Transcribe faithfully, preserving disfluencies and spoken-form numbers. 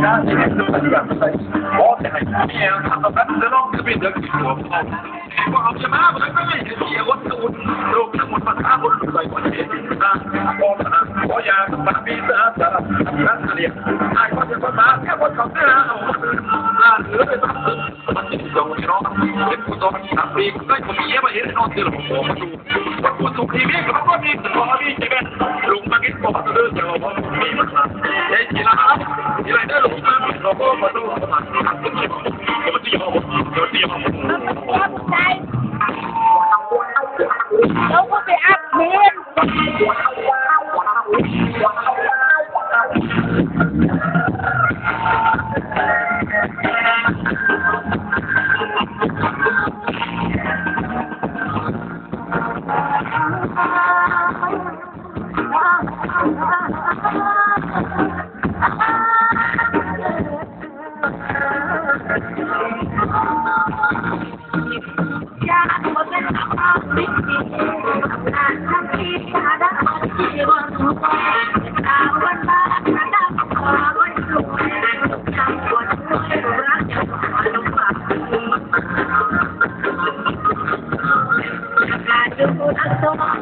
การที่เดินเรื่องใส่ขอแต่ให้เมียทำแบบนั้นจะลองจะเป็นเรื่องที่หัวเขาก็เอาจะมาเหมือนกันเลยเสียวัตถุโลกทั้งหมดมาท้าคนรวยกว่าเสียนะขอนะขออยากมามีสาสารพัดเรียนไอ้คนจะมาแค่คนเขาเสียเอาอ่านหรือไปทำมันจะต้องร้องเป็นผู้ต้องทำปีก็ได้คนเยี่ยมมาเห็นนอนเสียหลงหัวมาดู ว่าผู้สุขีมีกับว่ามีตัวมีจะเป็นลุงมากินบอกว่าเดินเดียวว่ามีมันมาในกีฬากีฬาได้ลงมาเราก็มาดูมันมันจะยอมเดี๋ยวเดียว ใจเราก็ไปอัดเพลง Thank you.